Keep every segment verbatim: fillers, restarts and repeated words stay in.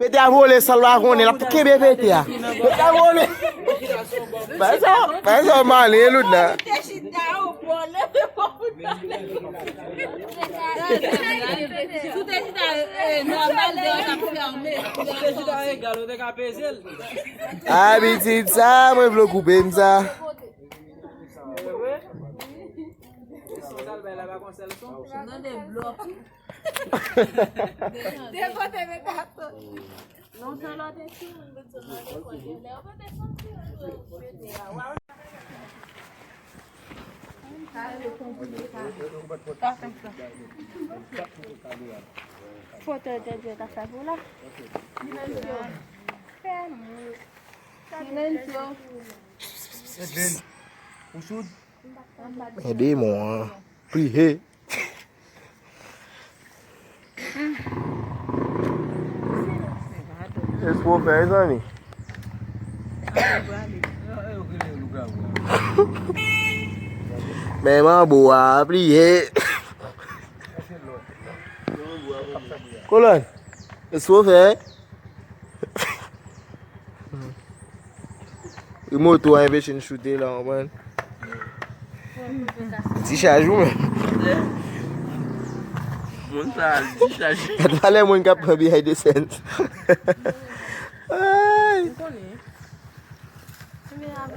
Pete a vole san l pa konnen, l ap kenbe pete a. Pete a vole. Fè sa, fè sa, w male, Loudna. Abitid sa, mwen vle w koupe m sa. Foto de Dieu ta fè pou la. Silensyo. Silensyo. Edlin, ou soud? Men demon an. Priye. Espo fè, zanmi. Men manbo a ap pliye. Kolòn. Espo fè. Moto a enpeche n choute la, w konprann? Dichaj ou menm. Moun sa, dichaj. Gad valè moun k ap pran behind the scenes. Ay.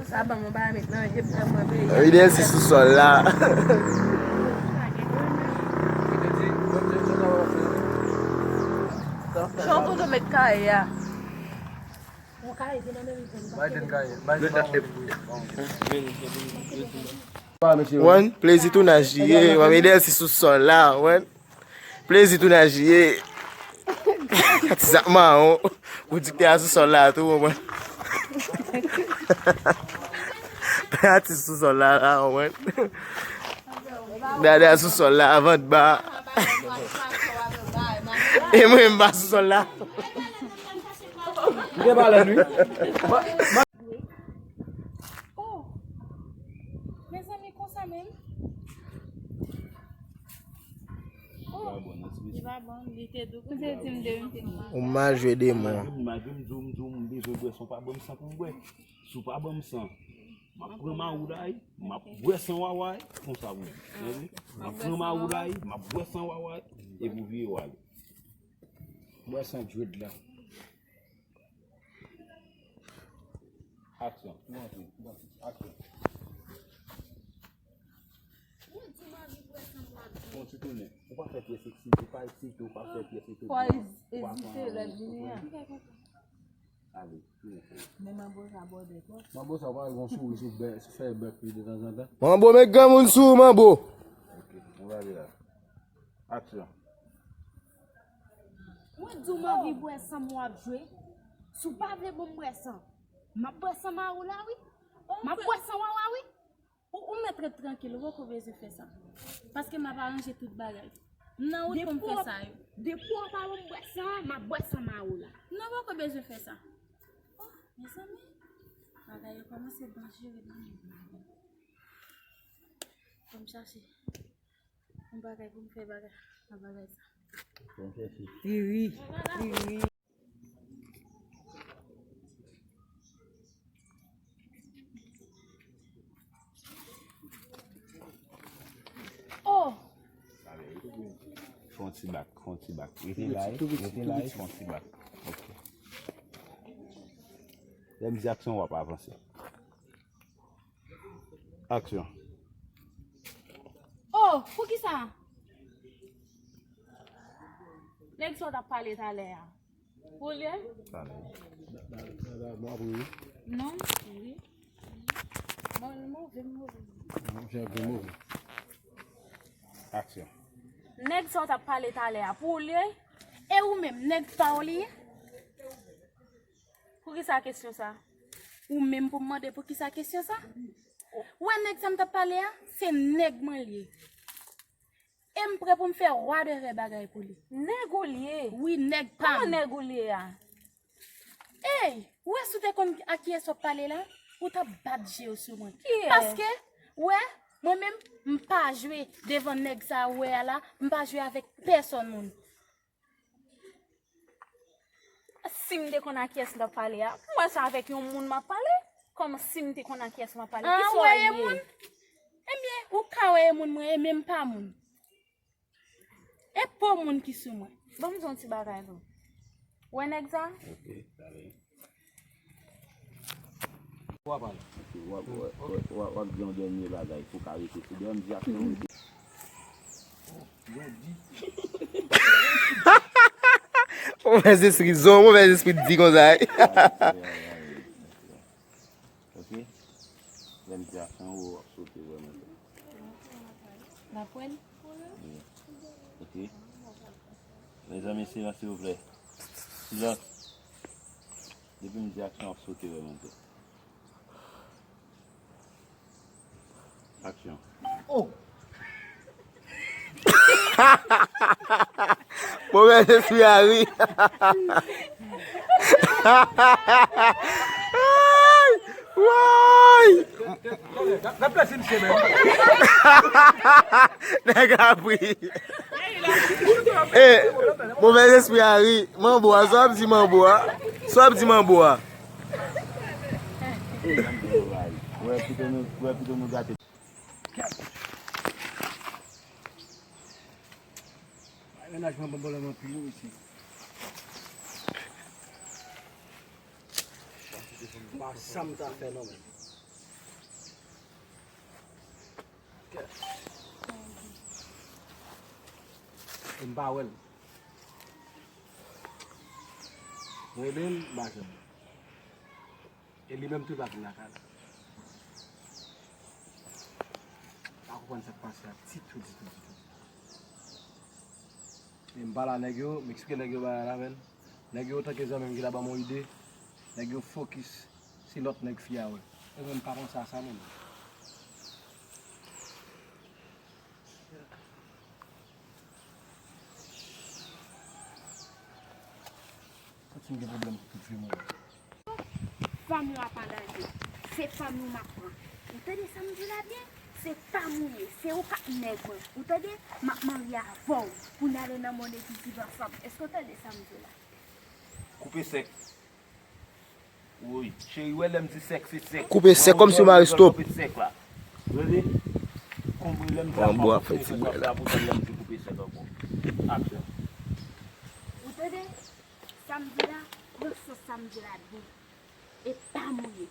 Sa ban mwen pa met nan je m pran mwen peye. Ide si sou sòl la. Jan w konn met kay a. Wan, plezi tounaj li ye. Mwen ede si sou sòl la, wan. Plezi tounaj li ye. Ti zak mawon. Ou di k te a sou sòl la tou, wan. Atis sou sòl la, la, wan. Dada sou sòl la, vant ba. E mwen, m pa sou sòl la. M gen balèn, wi. Oh! Mezanmi, konsa menm? Oh! Li pa bon, li te dou. Ou mal jwe demon. Malgre m di w, m di w, m bezwen bwè san, w pa ban m san pou m bwè. Si w pa ban m san, m ap pran mawou la, wi. M ap bwè san wawa, wi. Konsa pou m. M ap pran mawou la, wi. M ap bwè san wawa, wi. Epi w vire w ale. Bwè san dread la. Aksyon. Tou antre. Aksyon. Bon, ti tounen. Ou pa fè pyès eksite, ou pa eksite, ou pa fè pyès etone. Fò ezite lè vini an. Ale, tounen. Men manbo sa bòdè twòp. Manbo sa pa gon souri sou bè, sou fè bèk li de tanzantan. Manbo, met granmoun sou ou, manbo. Ok, nou ale la. Aksyon. Mwen di w m anvi bwè san m w ap jwe. Si w pa vle ban m bwè san, m ap bwè san mawou la, wi. M ap bwè san wawa, wi. Ou, ou mèt ret trankil, ou poko bezwen fè sa. Paske m ap aranje tout bagay. M nan wout pou m fè sa yo. Depi w pa ban m bwè san, m ap bwè san mawou la. Non, poko bezwen fè sa. Oh, mezanmi. Bagay yo kòmanse danjere nan men m. Fò m chache. Yon bagay pou m fè bagay, nan bagay sa. Pou m chèche. Diri. Diri. Oh! Fè yon ti bak, fè yon ti bak. Rete la, wi, rete la, wi, fè yon ti bak. Ok. Lè m di aksyon, w ap avanse. Aksyon. Oh, poukisa? Nèg sa w t ap pale talè a. Pou l ye? Talè. Non, wi. Bon, l move, l move. Aksyon. Nèg sa w t ap pale talè a, pou l ye? E ou menm, nèg pa w li ye? Poukisa kesyon sa? Ou menm pou m mande poukisa kesyon sa? Ou wè nèg sa m t ap pale a? Se nèg mwen l ye. E m prè pou m fè wa de rè bagay pou li. Nèg ou l ye? Wi, nèg pa m. Kòman nèg ou l ye a? Ey, ou wè si w te konn a kiyès w ap pale la, ou t ap bat je w sou mwen. Kiyès? Paske, ou wè, mwen menm, m pa jwe devan nèg sa ou wè a la, m pa jwe avèk pèsòn moun. Si m te konn a kiyès m t ap pale a, m wè se avèk yon moun m ap pale, kòm si m te konn a kiyès m ap pale. Ki sa w wè ye? Moun? Ebyen, ou ka wè ye moun mwen ye, men m pa moun. E po moun ki sou mwen. Ban m di yon ti bagay tou. Wè nèg sa? Ok, ale. W ap al. Ok, w ap, w ap, w ap, w ap, w ap di yon dènye bagay pou w ka rete sou dèyè m di aksyon. Jodi. Move espri, zon move espri di konsa. Ok? Lè m di aksyon, ou ap sote vrèman. Lapwèl? Wi. Ok? Mezanmi, silans, silvouplè. Silans. Depi m di aksyon, w ap sote vrèman. Aksyon. Oh! Move espri a ri. Ay! Woy! Nèg la pri. E, move espri a ri. Manbo a, sa w ap di manbo a? Sa w ap di manbo a? Wè, pito nou, wè, pito nou gate. Mennaj mwen ban pwoblèm anpil wi mesye. Pa sa m ta fè non menm. E m pa wè l. Mwen rele l, m pa jwenn l. E li menm tou pa vin lakay la. Pa konprann sa k pase a ditou, ditou, ditou. E m pale a nèg yo, m eksplike nèg yo bagay la, men nèg yo otan ke zanmi m ki ta ban m yon ide, nèg yo fokis se lòt nèg fi a wè. E mwen m pa panse a sa menm. Santi m gen pwoblèm pou tout vi mwen. Fanmi w ap an danje. Se fanmi w m ap pran. Ou tande sa m di w la byen? Se pa m ou ye. Se ou k ap nèg mwen. Ou tande? M ap marye avè w pou n ale nan mond envizib ansanm. Èske w tande sa m di w la? Koupe sèk. Woy, cheri, wè lè m di sèk, se sèk. Koupe sèk kòmsi w mare stop. Koupe sèk la. Tande? Konprann lè m di ap fè ti bwè la. Pou tande lè m di koupe sèk ankò. Aksyon. Ou tande? Sa m di la, pran sans sa m di la byen. E pa m ou ye.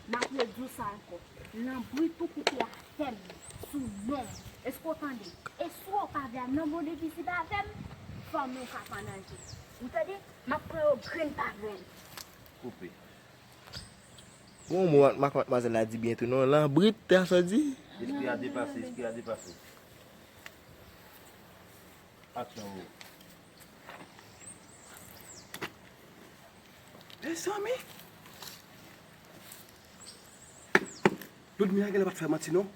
M ap redi w sa ankò. Lanbrit ou koupe avè m sou non m. Èske w tande? E si w pa vle al nan mond envizib avè m, fanmi w ka pran danje. Ou tande? M ap pran yo grenn pa grenn. Koupe. Bon, mo ak madmwazèl la di byen tou non. Lanbrit, te sa w di? Espri a depase, espri a depase. Aksyon, ou. Mezanmi! Loudmila genlè pa t fè manti non.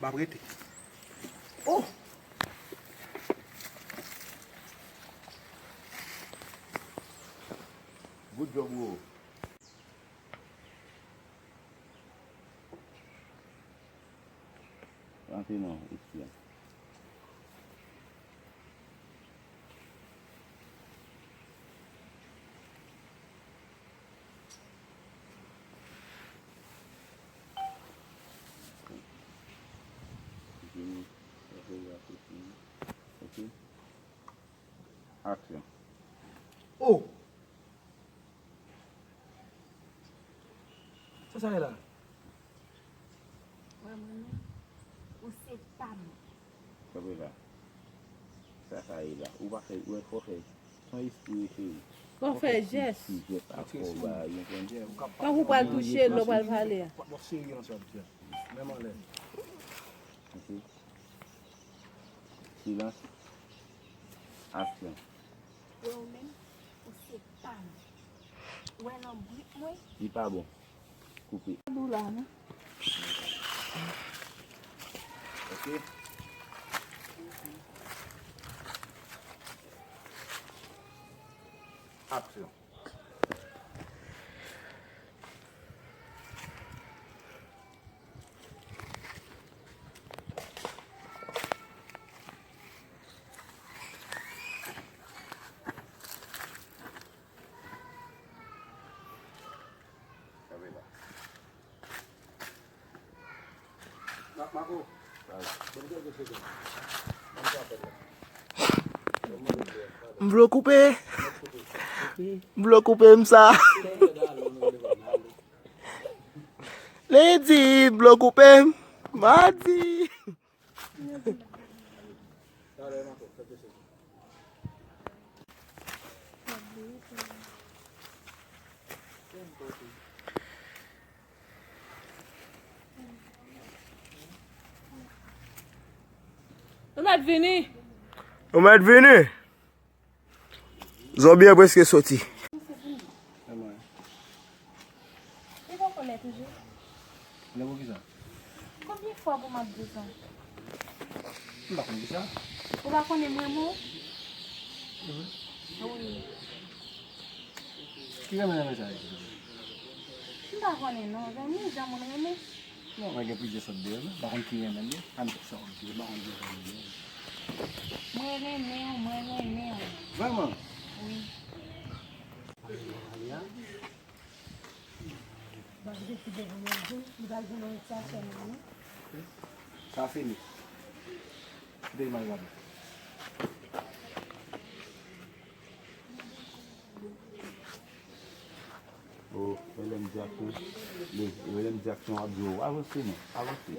M ap rete. Oh! Good job, bro. Rantre nan espri a. Ok. Aksyon. Oh! Sa sa ye la? Wè mwen menm, ou se pa m. Kanpe la. Sa sa ye la? Ou pa fè, ou fò fè. Fò fè jès. Fò fè jès ak kò w ba yo, konprann? Tankou w pral touche l lè w pral pale a. W ap serye ansanm, tia. Men m anlè. Ok. Silans. Aksyon. Wè ou menm, ou se pa m. Ou wè lanbrit mwen? Li pa bon. Koupe. Dou la, non? Ok. Aksyon. M vle w koupe. M vle w koupe m sa. Lendi, m vle w koupe m. Madi. Nou mèt vini. Nou mèt vini. Zonbi an prèske soti. Li poko lè toujou. Lè pou kisa? Konbyen fwa pou m ap di sa? M pa konn kisa. Ou pa konnen m renmen w? Wi. Ki renmen renmen sa ye? M pa konnen non, zanmi, jan moun renmen. Non, mwen gen plizyè sòt de renmen. M pa konn ki renmen m ye. Ann fè sa w di, m pa konn ki renmen m ye. Mwen renmen w, mwen renmen w. Vrèman? Wi. Sa fini. Kite imaj la. O, e lè m di aksyon, e lè m di aksyon w ap di w avanse non, avanse.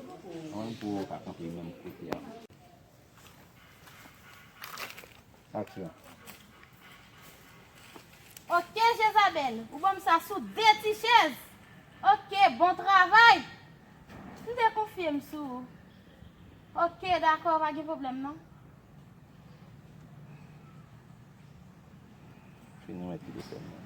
Mwen pou w ka kanpe menm kote a. Aksyon. Ok, Jezabèl, ou ban m sa sou de ti chèz. Ok, bon travay. M te konfye m sou ou. Ok, dakò, pa gen pwoblèm non. Fini mèt telefòn nan.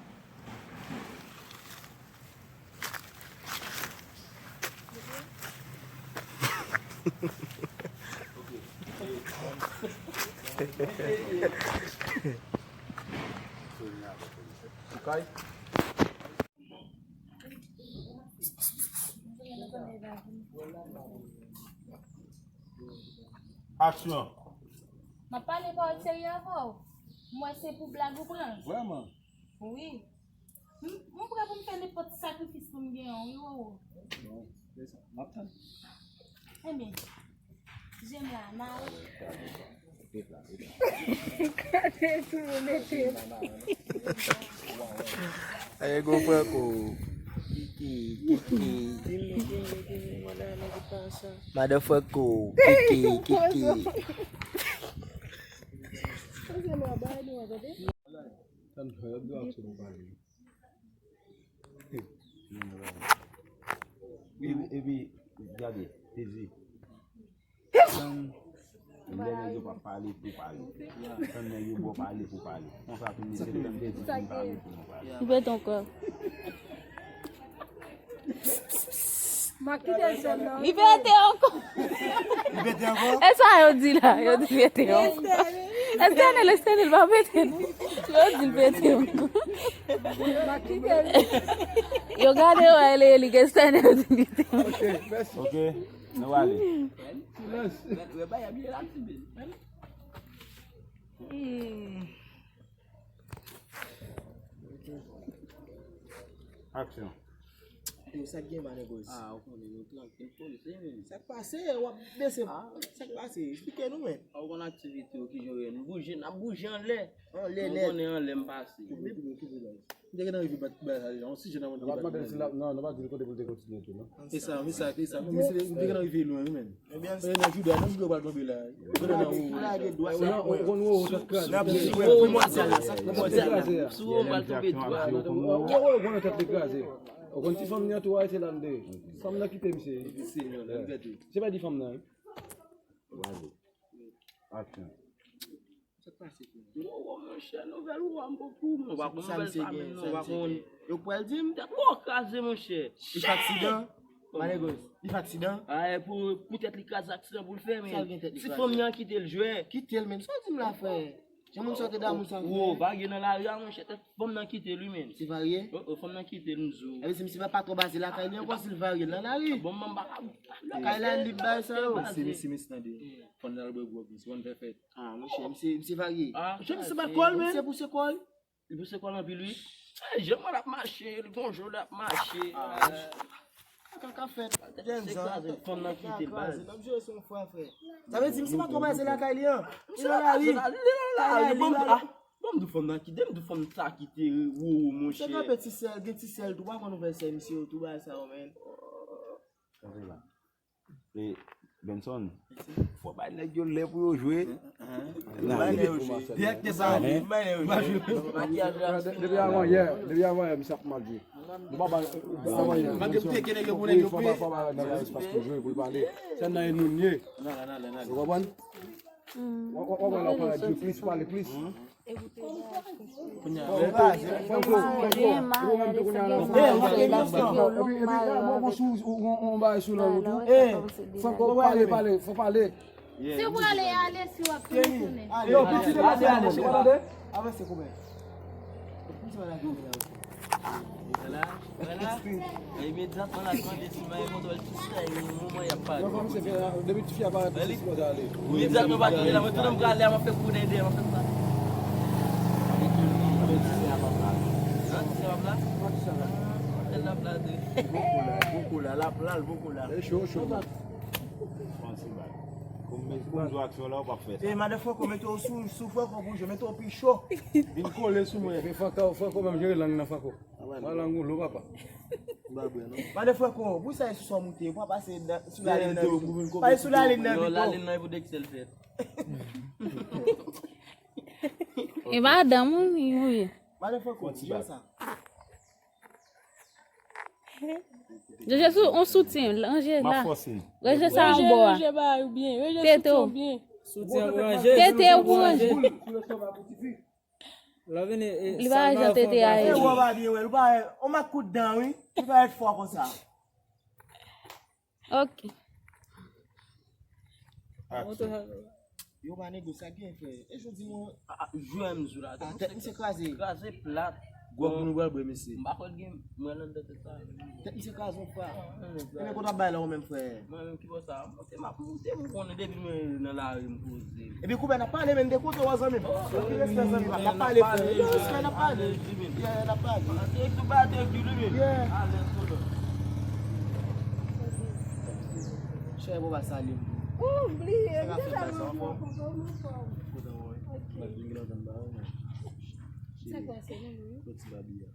Aksyon. M ap pale pawòl serye avè w. M wè se pou blag ou pran. Vrèman? Wi. M, m prè pou m fè nenpòt sakrifis pou m gen yon, wi, Wowo. Bon, se sa. M ap tann. Enben, jem la, mare. Gade tou, mete. Aye, go Franco. Kiki, kiki. Madan Franco. Kiki, kiki. Epi, epi, gade, Tezi. Tann, lè nèg yo pa pale pou pale. Tann nèg yo ba w pale pou pale. Konsa tou mesye tann Tezi fin pale pou nou pale. Ou pete ankò. Li pete ankò. Li pete ankò? E sa yo di la, yo di pete ankò. Estènèl, Estènèl pa pete non. Yo di l pete ankò. Yo gade yo, e li Estènèl, yo di pete ankò. Ok, mèsi. Ok, nou ale. Silans. Aksyon. Yo, sa k gen, Madan Gòz? Ah, ou konnen nou trankil, poze, men. Sa k pase? W ap bese. Ah. Sa k pase? Eksplike nou, men. Ah, ou konn aktivite yo, kijan yo ye? Nou bouje, n ap bouje anlè. Anlè nèt. Nou konnen anlè m pase. Koupe, koupe, koupe, baz. M te gentan rive bat bagay sa deja. On sijè nan mwen. Nou pa mande l si l ap, non, nou pa di l kote pou l te kontinye tou, non. E sa, e sa, e sa. Misye, m te gentan rive lwen, wi, men. Ebyen, e nan jouda, nan jouda w pral tonbe la. Ou lage dwat nan mwen. Ou konn Wowo tèt kraze. Nan primòdyal la, sa k primòdyal la. Sou Wowo pral tonbe dwat. Wowo, ou konn tèt li kraze. Ou konn ti fanm nan tou arete la, m de. Fanm nan kite misye. Se pa di fanm nan, wi. Aksyon. Sa k pase, frè? Wowo, monchè, nouvèl Wowo an bon pou mwen. Ou pa konn nouvèl pa menm non, ou pa konn. Yo pral di m. Tèt Wowo kraze, monchè. Li fè aksidan? Madan Gòz, li fè aksidan? Ah, e pou, pou tèt li kraze, aksidan pou l fè, men. Sa l gen tèt li kraze? Si fanm nan kite l jwè. Kite l, men. Sa w di m la, frè? Jan moun sa te damou sa, frè. Wowo, varye nan lari a, monchè, tèt fanm nan kite l, wi, men. Se varye? Oh, oh, fanm nan kite l, m di w. Ebyen, si misye pa, pa twò baze lakay li ankò, si l varye l nan lari. Bon, m pa ka. Kay la lib bay sa yo. Mesye, mesye, mesye, tande. Fò n al bwè gwòg, mesye, fò n fè fèt. Ah, monchè, misye, misye varye. Ah, monchè, misye bat kò l, men. Misye pouse kò l. Li pouse kò l anpil, wi. Eh, jan mwen l ap mache, li gon jan l ap mache. Ah, monchè. Kaka fèt. Jèn jan. Fanm nan kite baz. N ap jere sou yon fwa, frè. Sa vle di, misye pa twò baze lakay li an. Li nan lari. Li nan lari, li nan lari. Bon, m di fanm nan kite, m di fanm sa kite, wo, wo, monchè. Misye kanpe ti sèl, gen ti sèl tou, pa konn ouvè sèl misye yo tou, bagay sa yo, men. Kanpe la. E, Benson, fò bay nèg yo lè pou yo jwe. Bay nèg yo jwe. Direktè sa, bay nèg yo jwe. Makiyaj la. Depi avan yè, depi avan yè, misye ap mal jwe. Nou pa bay, depi avan yè. Malgre m teke nèg yo pou nèg yo peye. Fò ba, fò ba nèg la espas pou jwe, pou l pale. Se nan nou ye. Ou konprann? Wè, wè, wè, la, w pale, jwe plis, pale plis. Franco, Franco, ou menm tou kounye a la. Epi, epi, bon, bon, sou, ou, ou, ou, ou bay sou lang ou tou. Franco, pale, pale, fò pale. Si w prale, ale, si w ap tounen, tounen. Yo, pitit, avanse, avanse, avanse. Avanse, koumen. Pitit, avanse. Vwala, vwala. Imedyatman l ap mande si m al montre l tout sa, e moman y ap pale. Non, kòm se fè, depi ti fi a parèt, se sipòte ale. Imedyatman pa tounen la, mwen tounen m prale a, m ap fè kou dèyè, m ap fè sa. Ti sè a p ap la. Ti sè a p ap la? Kote l ap la, de? Poko la, poko la, l ap la, l poko la. E cho, cho. Panse bay. Kòm men, kòm zo aksyon la, w p ap fè sa. E madan Franco, mete w sou, sou Franco pou jwe, mete w pi cho. Vin kole sou mwen. Epi Franco, Franco menm jere lang nan Franco. Mwen lang ou lo, papa. Ba bwè, non. Madan Franco, pou sa e sou sa w moute, w pa pase sou lalin nan pito. Pase sou lalin nan pito. Non, lalin nan e pou Dexter l fèt. E madanm ou, ou ye? Madan Franco, jwe sa. Jojo sou, on soutyen, ranje la. Ranje sa anbò a. Ranje, ranje bagay ou byen. Ranje soutyen ou byen. Tete ou pou ranje. Tete ou pou ranje. Lè w vini, e, li pa jan tete a ye. E wè pa byen wè, li pa, on mak kout dan wi. Li pa fò konsa. Ok. Aksyon. Yo pa negosye ak gen frè. E jodi nou. Ah, ah, jwè m sou la. Ah, tèt misye kraze. Kraze plat. Gwòg nou pral bwè mesye. M pa kwè l gen mwen anndan tèt sa. Tèt misye kraze yon fwa. Ebyen kote w ap bay la ou menm frè? Mwen menm ki bò sa? M monte, m ap monte, m konnen depi mwen nan lari m poze. Epi koupè n ap pale menm de kote w a zanmi m. Anpil respè zanmi m. N ap pale frè. Anpil respè n ap pale. Yeah, n ap pale. Dirèk tou ba dirèk tou li menm. Yeah. Alèz tou. Chè pou pa salye m. Ou bliye m deja mwen pran foto nou fòm. Kote w wè? Ok. Mwen vin nan zòn ba ou men. Sa kwa se menm wi? Soti babi a.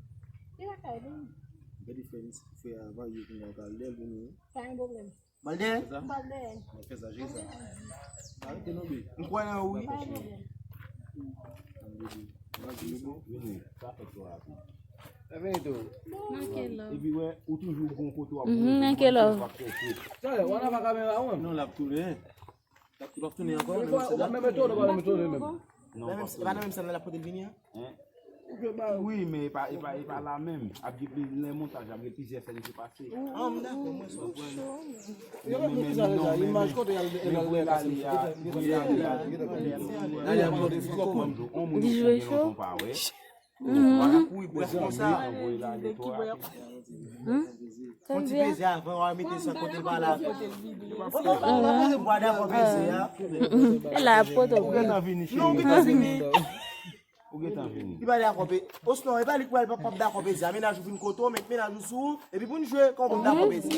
E lakay li. Gade frè, frè a varye kounye a, w ka lè l vini. Pa gen pwoblèm. Balde? Balde. Mwen fè sa, jwe sa. Arete non, be. M kwè nan ou wi. Pa gen pwoblèm. Vini, sa fè twò rapid. Nan kèl lò? Epi wè, ou toujou gon kote w ap nan kèl lò? Sa, w ap nan kamera ou menm? Non, l ap tounen. L ap tounen ankò, menm sèn nan. Menm, menm, menm, menm, menm. Non, e pa nan menm sèn nan l ap pote l vini an? Hein? Wi, men e pa, e pa, e pa la menm. Ap gen pli, lè montaj, ap gen plizyè sèn ki pase. Ah, m dakò, mwen sa w pran. Yo menm ki sa deja, imaj kote y al, y al, y al kase. Li jwe cho. Wala pou wi brèf konsa. Fon ti peze avan, w a mete sa kote l pa la. Ou pa dakò peze a? E la ap kote w. Ou gentan vini, cheri. Non, ou gentan vini. Ou gentan vini. Li pa dakò pe-, osnon, e pa li k pral p ap dakò peze a. Mennaj ou vin kote w, met mennaj ou sou ou, epi pou n jwe, kòman pou n dakò peze a?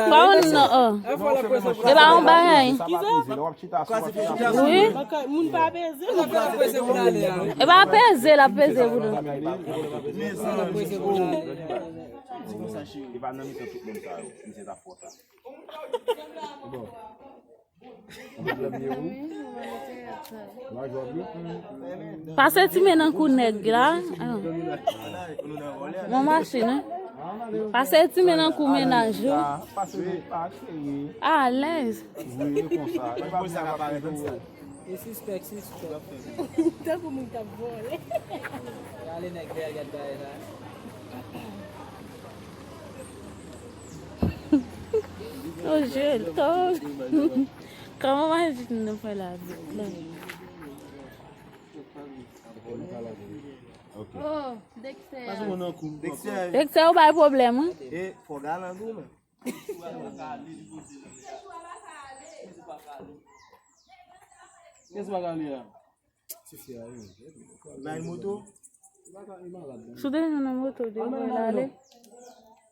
Pa yon non, oh. E pa yon bagay. Wi. Moun pa peze. E pa peze, l ap peze pou nou. E pa nan mitan tout moun sa yo, misye ta fò sa. Pase ti men nan kou nèg la. Mwen mache, non? Pase ti men nan kou mennaj ou. Alèz. E sispèk, sispèk. Tankou moun k ap vòlè. Gade nèg dèyè, gad bagay la. Oh, je l to. Kòman w imajine nou fè la vit la? Oh, Dexter. Dexter, ou bay pwoblèm, wi. E fò galan tou, men. Kès pa gale a? Bay moto. Sou te nan moto, de mwen ale.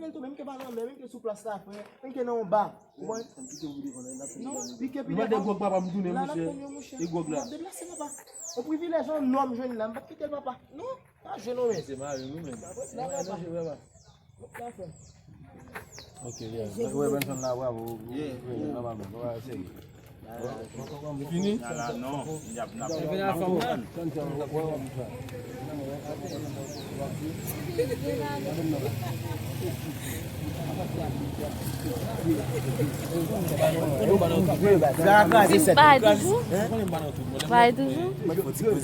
konnen l tou, menm ke pa nan men, menm ke sou plas la, frè, menm ke nan yon ba. Ou konprann? Non, pike, pike. Mwen de gwòg papa m tounen, monchè. E gwòg la. Deplase, papa. Yon privilèj, yon nòm jwenn la, m p ap kite l, papa. Non. Pa jwenn yon men, se mari m, wi, men. Mwen, non, jwenn, papa. Ok, yeah. Mwen, mwen, jwenn la, bravo. Yeah. Wi, papa m, papa, serye. Fini? Ala non, y ap, n ap, n ap konprann. Bagay toujou? Bagay toujou?